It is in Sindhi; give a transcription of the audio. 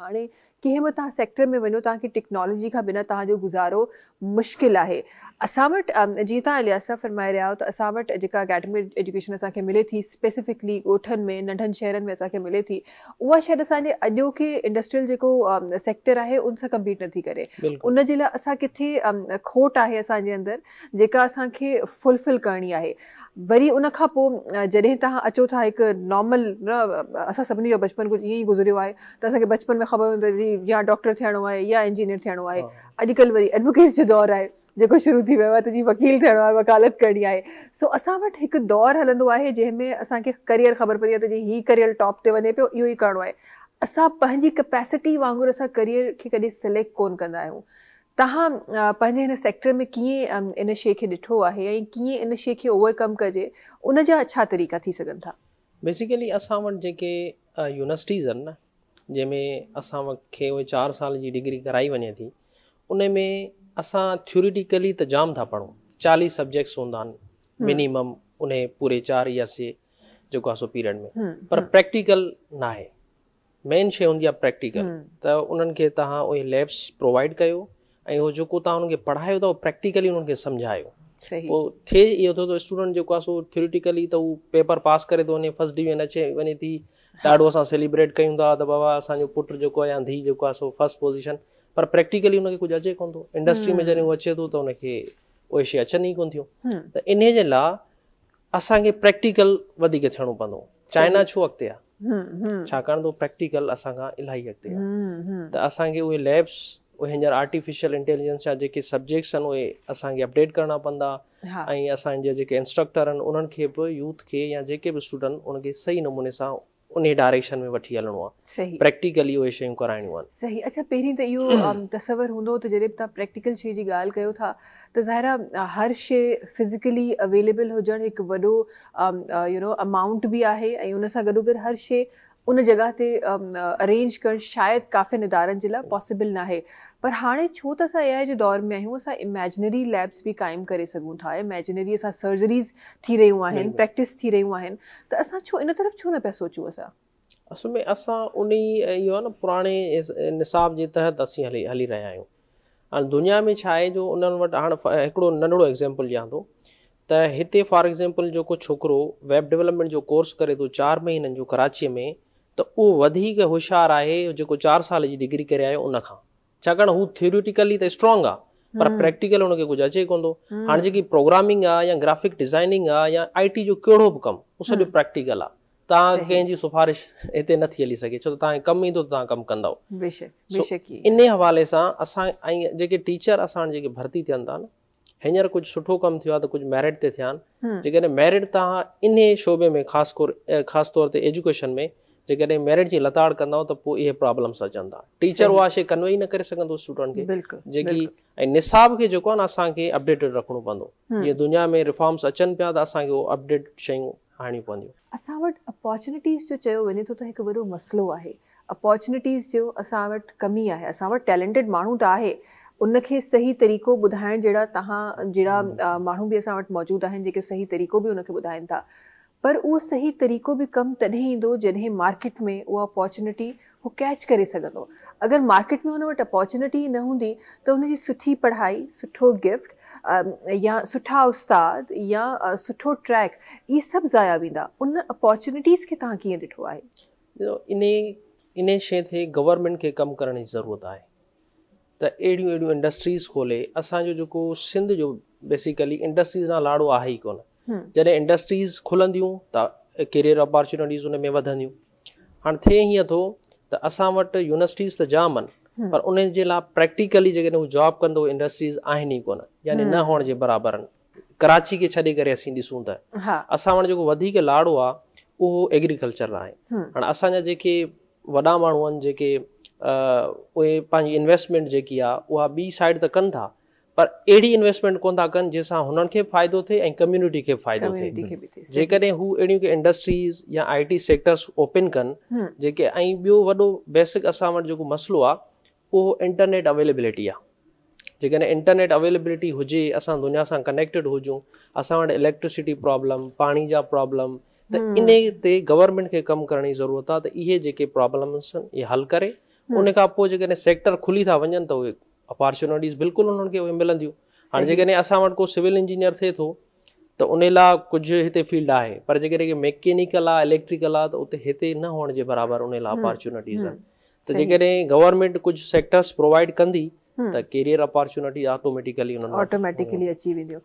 هاڻي ڪنهن به توهان سيڪٽر ۾ وڃو، توهان کي ٽيڪنالاجي کان بنا توهان جو گذارو مشڪل آهي. اسان وٽ، جيئن توهان الياس صاحب فرمائي رهيا آهيو ته اسان وٽ جيڪا اڪيڊمڪ ايجوڪيشن اسان کي ملي ٿي، اسپيسفڪلي ڳوٺن ۾ ننڍن شهرن ۾ اسان کي ملي ٿي، اها شايد اسان جي اڄوڪي انڊسٽريل جيڪو سيڪٽر آهي ان سان ڪمپيٽ نٿي ڪري. ان جي لاء اسان ڪٿي کوٽ آهي اسان جي اندر جيڪا اسان کي فلفل ڪرڻي آهي. وري ان کان پوء جڏهن توهان اچو ٿا هڪ نارمل، اسان سڀني جو بچپن ڪجهه ائين ئي گذريو آهي ته اسان کي بچپن ۾ خبر هوندي هئي يا ڊاڪٽر ٿيڻو آهي يا انجنيئر ٿيڻو آهي. اڄڪلهه وري ايڊووڪيٽ جو دور آهي جيڪو شروع ٿي ويو آهي ته جي وڪيل ٿيڻو آهي، وڪالت ڪرڻي آهي. سو اسان وٽ هڪ دور هلندو آهي جنهن ۾ اسان کي ڪريئر خبر پوندي آهي ته جي هي ڪريئر ٽاپ تي وڃي پيو، اهو ئي ڪرڻو آهي. اسان پنهنجي ڪپيسٽي وانگر اسان ڪريئر کي ڪڏهن سليڪٽ ڪونه ڪندا آهيون. توهان پنهنجي هن سيڪٽر ۾ ڪيئن ان شيء کي ڏٺو آهي ۽ ڪيئن ان شيء کي اوور ڪم ڪجي، ان جا ڇا طريقا ٿي سگهن ٿا؟ بيسيڪلي اسان وٽ جيڪي يونيورسٽيز آهن نه، جنهن ۾ اسان کي اهي 4 سال جي ڊگري ڪرائي وڃي ٿي، ان ۾ اسان ٿيوريٽيڪلي ته جام ٿا پڙهون. 40 سبجيڪٽس هوندا آهن منيمم ان پوري 4 يا سي جيڪو آهي سو پيريڊ ۾، پر پريڪٽيڪل ناهي. مين شيء هوندي آهي پريڪٽيڪل، ته انهن کي توهان اهي ليبس پرووائيڊ ڪيو ۽ اهو جيڪو توهان انهن کي پڙهايو ٿا اهو پريڪٽيڪلي انهن کي سمجهايو. پوء ٿئي اهو ٿو ته اسٽوڊنٽ جيڪو آهي سو ٿيوريٽيڪلي ته هو پيپر پاس ڪري ٿو وڃي، فرسٽ ڊويزن اچي وڃي ٿي، ڏاڍو اسان سيليبريٽ ڪيون ٿا ته بابا اسان جو پٽ جيڪو آهي يا ڌيء جيڪو آهي سو فرسٽ پوزيشن، پر پريڪٽيڪلي ان کي ڪجهه اچي ڪونه ٿو. انڊسٽري ۾ جڏهن هو اچي ٿو ته ان کي اهي شيء اچن ئي ڪونه ٿيون. ته انهي جي لاء اسان کي پريڪٽيڪل وڌيڪ ٿيڻو پوندو. چائنا ڇو اڳتي آهي؟ ڇاڪاڻ ته پريڪٽيڪل اسان کان الاهي اڳتي آهي. ته اسان کي اهي ليبس، اهي هينئر آرٽيفيشل انٽيليجنس جا جيڪي سبجيڪٽس آهن اهي اسان کي اپڊيٽ ڪرڻا پوندا، ۽ اسان جا جيڪي انسٽرڪٽر آهن انهن کي به يوٿ کي يا جيڪي به اسٽوڊنٽ انهن کي صحيح نموني سان انهي ڊائريڪشن ۾ وٺي هلڻو آهي، پريڪٽيڪلي اهي شيون ڪرائڻيون آهن. صحيح. اڇا، پهرين ته اهو تصور هوندو ته جڏهن به توهان پريڪٽيڪل شيء جي ڳالهه ڪيو ٿا ته ظاهر آهي هر شيء فزيڪلي اويليبل هجڻ هڪ وڏو يو نو امائونٽ به آهي ۽ ان سان گڏوگڏ هر شيء ان جڳهه تي ارينج ڪرڻ شايد ڪافين ادارن جي لاء پاسيبل ناهي، پر هاڻي ڇو ته اسان اي آء جي دور ۾ آهيون، اسان اميجنري ليبس به قائم ڪري سگهون ٿا، اميجنري اسان سرجريز ٿي رهيون آهن، پريڪٽس ٿي رهيون آهن، ته اسان ڇو ان طرف ڇو نه پيا سوچون؟ اسان اصل ۾ اسان انهي اهو آهي نه پراڻي نصاب جي تحت اسين هلي هلي رهيا آهيون. هاڻي دنيا ۾ ڇا آهي جو انهن وٽ هاڻ هڪڙو ننڍڙو ايگزامپل ڏيان ٿو ته هتي فار ايگزامپل جو ڪو ڇوڪرو ويب ڊولپمينٽ جو ڪورس ڪري ٿو 4 مهينن جو ڪراچيء ۾ ته اهو وڌيڪ هوشيار آهي جيڪو 4 سال جي ڊگري ڪري آيو ان کان، ڇاڪاڻ هو ٿيوريٽيڪلي ته اسٽرانگ آهي پر پريڪٽيڪل هن کي ڪجهه اچي ڪونه ٿو. هاڻي جيڪي پروگرامنگ آهي يا گرافڪ ڊزائننگ آهي يا آء ٽي جو ڪهڙو به ڪم، اهو سڄو پريڪٽيڪل آهي. توهان ڪنهن جي سفارش هتي نه ٿي هلي سگهي، ڇو ته توهان کي ڪم ايندو ته توهان ڪم ڪندؤ. بيشڪ بيشڪ. انهي حوالي سان اسان ۽ جيڪي ٽيچر اسان وٽ جيڪي ڀرتي ٿين ٿا نه، هينئر ڪجهه سٺو ڪم ٿيو آهي ته ڪجهه ميرٽ تي ٿيا آهن. جيڪڏهن ميرٽ توهان انهي شعبي ۾ خاص ڪور خاص طور تي ايجوڪيشن ۾ جيڪڏهن ميرٽ جي لتاڙ ڪندؤ ته پوء اهي پرابلمس اچن ٿا. ٽيچر اها شيء ڪنوي ئي نه ڪري سگهندو اسٽوڊنٽ کي جيڪي، ۽ نصاب کي جيڪو آهي نه اسان کي اپڊيٽيڊ رکڻو پوندو. جيئن دنيا ۾ ريفارمس اچن پيا ته اسان کي اهو اپڊيٽ شيون آڻڻيون پونديون. اسان وٽ اپارچونيٽيز جو چيو وڃي ٿو ته هڪ وڏو مسئلو آهي. اپارچونيٽيز جو اسان وٽ ڪمي آهي. اسان وٽ ٽيلنٽيڊ ماڻهو ته آهي، ان کي صحيح طريقو ٻڌائڻ جهڙا توهان جهڙا ماڻهو به اسان وٽ موجود آهن جيڪي صحيح طريقو به ان کي ٻڌائين ٿا، پر اهو صحيح طريقو به ڪم تڏهن ايندو جڏهن مارڪيٽ ۾ اها اپارچونيٽي هو ڪيچ ڪري سگهندو. اگر مارڪيٽ ۾ هن وٽ اپارچونيٽي ئي نه هوندي ته هن جي سٺي پڙهائي، سٺو گفٽ يا سٺا استاد يا سٺو ٽريڪ، اهي سڀ ضايع ويندا. ان اپارچونيٽيز کي توهان ڪيئن ڏٺو آهي؟ انهي انهي شيء تي گورنمينٽ کي ڪم ڪرڻ جي ضرورت آهي ته اهڙيون اهڙيون انڊسٽريز کولي. اسان جو جيڪو سنڌ جو بيسيڪلي انڊسٽريز ڏانهن لاڙو آهي ئي ڪونه. جڏهن انڊسٽريز کلنديون ته ڪيريئر اپارچونيٽيز ان ۾ وڌنديون. هاڻ ٿئي هيئن ٿو ته اسان وٽ يونيورسٽيز ته جام آهن پر انهن جي لاء پريڪٽيڪلي جيڪڏهن هو جاب ڪندو انڊسٽريز آهن ئي ڪونه، يعني نه هئڻ جي برابر آهن. ڪراچي کي ڇڏي ڪري اسين ڏسون ته اسان وٽ جيڪو وڌيڪ لاڙو آهي اهو ايگريڪلچر لاء آهي. هاڻ اسان جا جيڪي وڏا ماڻهو آهن جيڪي اهي پنهنجي انويسٽمينٽ جيڪي آهي اها ٻي سائيڊ ته ڪن ٿا پر اهڙي انويسٽمينٽ ڪونه ٿا ڪن جنهن سان هنن کي به فائدو ٿئي ۽ ڪميونٽي کي به فائدو ٿئي. جيڪڏهن هو اهڙيون ڪي انڊسٽريز يا آء ٽي سيڪٽرس اوپن ڪن جيڪي، ۽ ٻيو وڏو بيسڪ اسان وٽ جيڪو مسئلو آهي اهو انٽرنيٽ اويليبلٽي آهي. جيڪڏهن انٽرنيٽ اويليبلٽي هجي، اسان دنيا سان ڪنيڪٽيڊ هجون، اسان وٽ اليڪٽرسٽي پرابلم، پاڻي جا پرابلم، ته انهي تي گورنمينٽ کي ڪم ڪرڻ جي ضرورت آهي ته اهي جيڪي پرابلمس آهن اهي حل ڪري. ان کان پوء جيڪڏهن سيڪٽر کلي ٿا وڃن ته اهي اپارچونيٽيز بلڪل انهن کي اهي ملنديون. هاڻي جيڪڏهن اسان وٽ ڪو سول انجنيئر ٿئي ٿو ته ان لاء ڪجهه هتي فيلڊ آهي، پر جيڪڏهن ميڪينيڪل آهي، اليڪٽريڪل آهي ته اتي هتي نه هئڻ جي برابر ان لاء اپارچونيٽيز آهن. ته جيڪڏهن گورنمينٽ ڪجهه سيڪٽرس پرووائيڊ ڪندي ته ڪيريئر اپارچونيٽي آٽوميٽيڪلي انهن آٽوميٽيڪلي اچي وينديون.